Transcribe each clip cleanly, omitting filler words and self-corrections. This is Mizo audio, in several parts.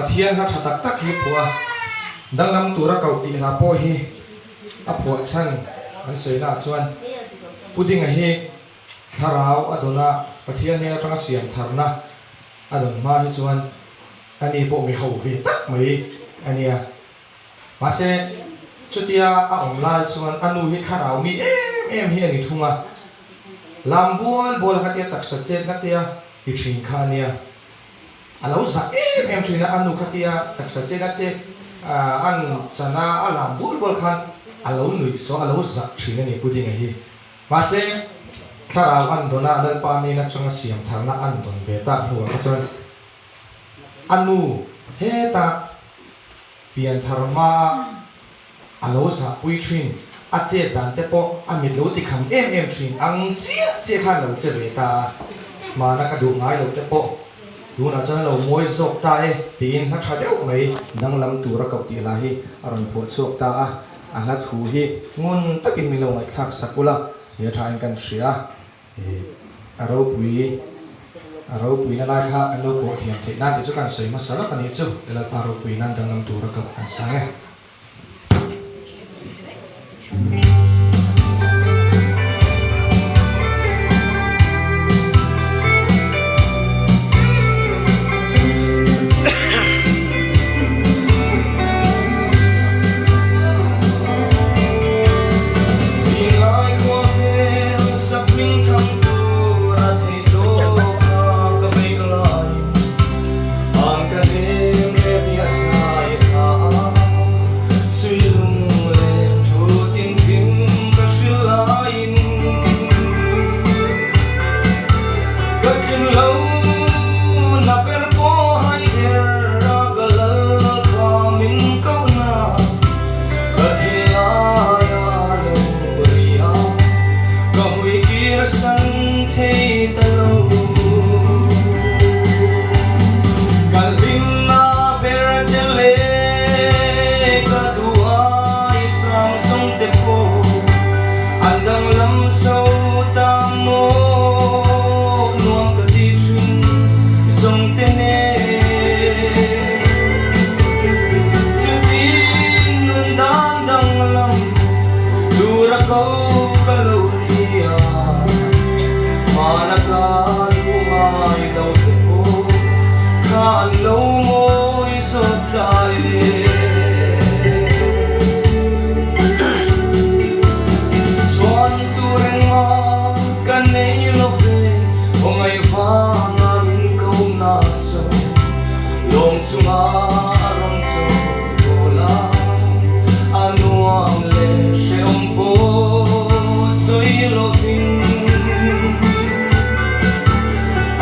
Pathian hla tha tak tak hi phuah a, danglam tura koh tih hla pawh hi a phuah chhan an sawina ah chuan Pu Dinga hi thlarau a dawn a, Pathian hnen atanga siam tharna a dawn hma hi chuan ani pawh mi ho ve tak mai a nia. Mahse, chutia a awm lai chuan a nu hi thlarau mi em em hi a ni thung a, lam bual bual a khatia taksa chetna te a ti thin kha a nia. A lo zak em em thin a, a nu khatia taksa chetna te an chan a, a lam bual bual khan a lo nuih saw, a lo zak thin a ni Pu Dinga hi. Mahse, thlarau an dawn a, Lalpa nen atanga siam tharna an dawn ve tak hnuah kha chuan a nu hetah Pianthar hmaa a lo zahpui thin, a chet dan te pawh a mit lo tikham em em thin ang chiah chiah khan lo che ve ta a, hmana ka duh ngai lo te pawh tunah chuan a lo mawi zawk ta e tiin hla tha deuh mai danglam tura koh tih hla hi a rawn phuah chhuak ta a, a hla thu hi ngun takin min lo ngaihthlak sak ula he thain kan hria. A ropui, a ropuina lai kha kan lo pawh thiam theih nan tih chu kan sawi hmasa lawk a nih chu, Lalpa ropui nan danglam tura ka kan sang e. Ka thinlai a lo ri a, ka hui kir san thei ta lo. Kan hlimna ber te leh ka duh ai sang zawng te pawh an danglam zo ta maw, nuam ka ti thin zawng te nen. Chutin nun dan danglam tura ko ka lo nia, hmana ka duh ngai lo te pawh kha an lo mawi zawk ta e. Chuan tur engmah ka nei lo ve, khawngaih vanga min ko na. Lawm chunga a rawn chaw dawl a, a nuam leh hrehawm pawh sawi lovin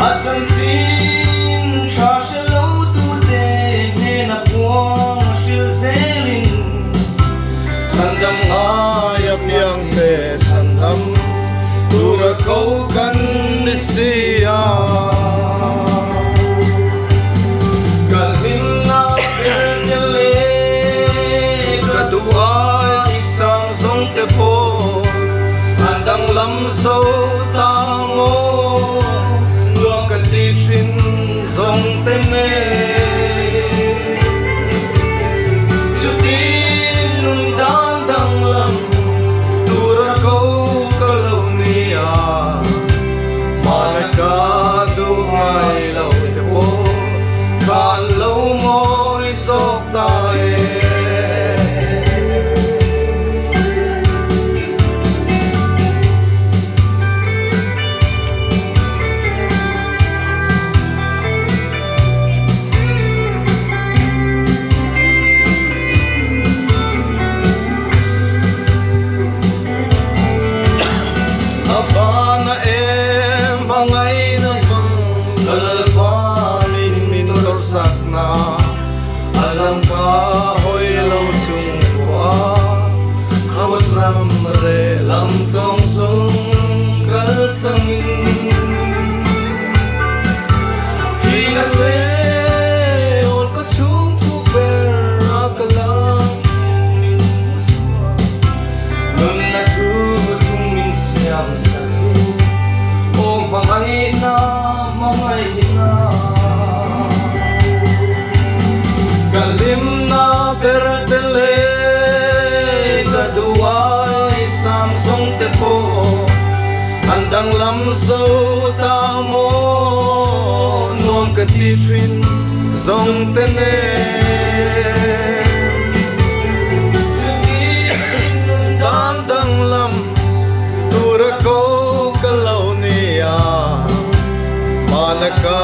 a chanchin tha hre lo tute hnena puang a hrilh zelin chhandam ngai a piang te chhandam tura ko kan ni si a. Kan hlimna ber te leh ka duh ai sang zawng te pawh an danglam zo ta maw nuam kan ti thin zawng te nen chutin nun dan danglam tura ko ka lo nia. Hmana ka duh ngai lo te pawh khan lo mawi zawk ta e. A vana em hmangaihna vang ka Lalpanin min tawrhsakna a lang ka. ber te leh ka duhai sam zawng te pawh an danglam zo ta maw nuam ka ti thin zawng te nen. Dan danglam tura ko ka lo nia, hmana ka.